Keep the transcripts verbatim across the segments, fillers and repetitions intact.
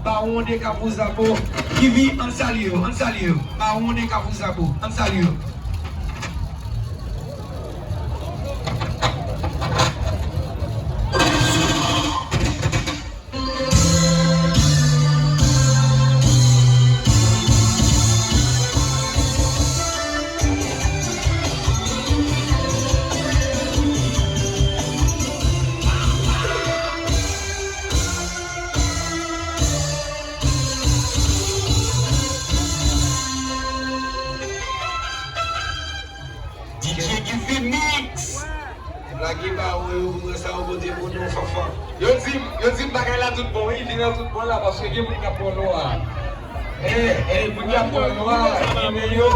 Bawon de Kafou Zapo, Kivi, ann salye yo, ann salye yo. Bawon de Kafou Zapo, ann salye yo. D J Kivi Mix. Lage bawon yo, pou mwen sa yo pote pou nou, fanfan. Yo di m, yo di m bagay la tout bon, wi, li nan tout bon la, paske gen moun k ap pran lwa. E, e, moun k ap pran lwa, gen yo.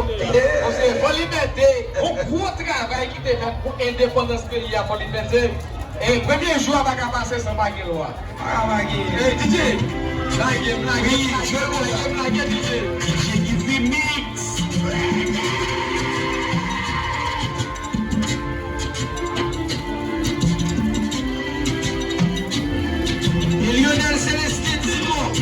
Paske Fò Libète, yon gwo travay ki te fèt pou endepandans peyi a, Fò Libète. E, premye jou a pa ka pase san pa gen lwa. Pa ka pa gen. Ey, D J, lage m, lage m, lage m, lage m, lage D J. D J Kivi Mix. E Lionel Celestin Simon.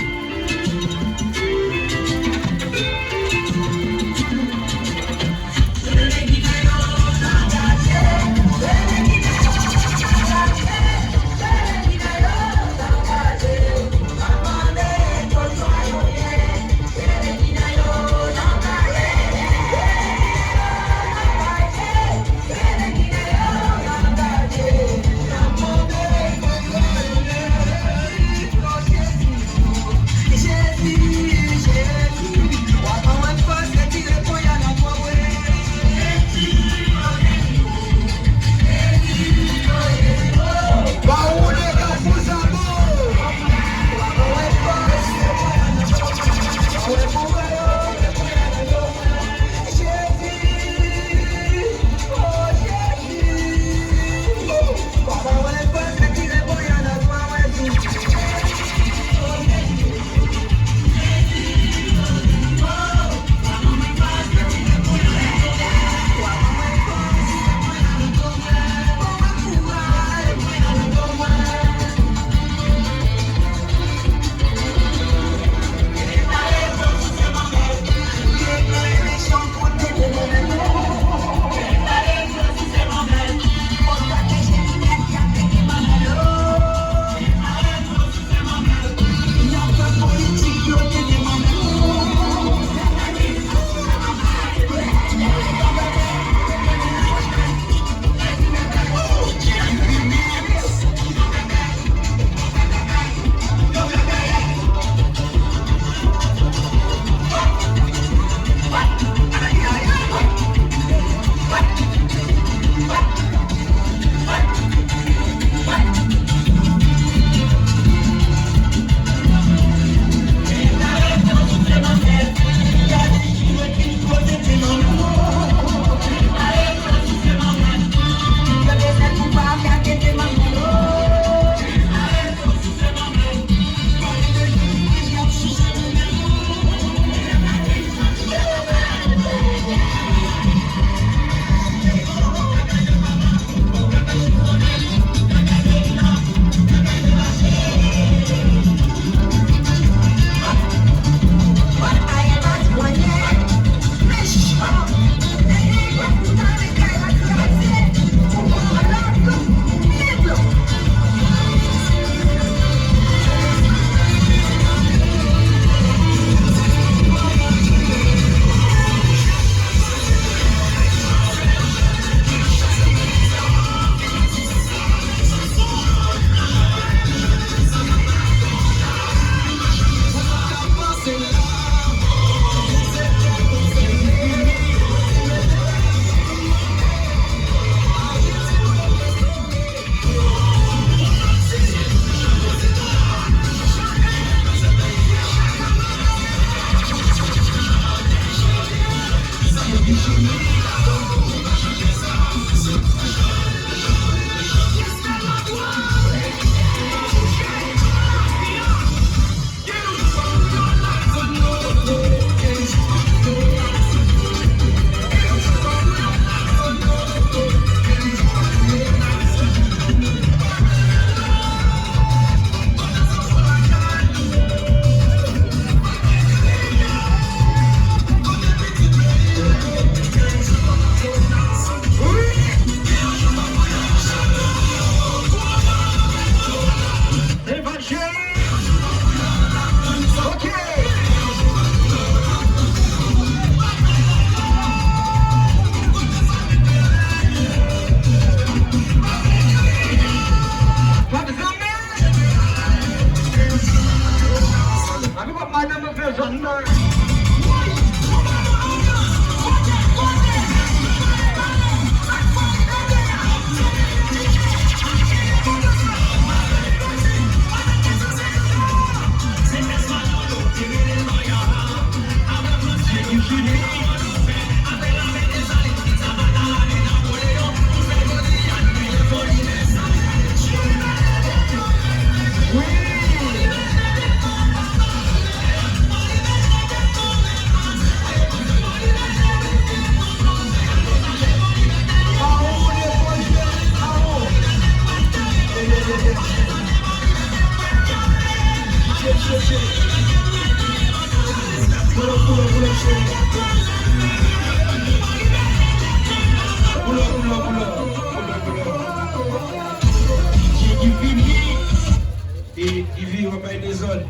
E Ivy, w ap bay dezòd.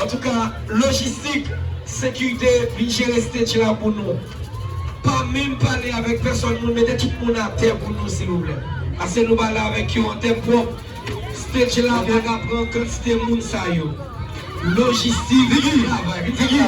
Antouka, lojistik, sekirite, vin jere stage la pou nou. Pa menm pale avèk pèsòn moun, mete tout moun atè pou nou, silvouplè. Paske nou pale avèk yo an tèm pwòp. Stage la pa ka pran kantite moun sa yo. Lojistik, vin travay, vin travay.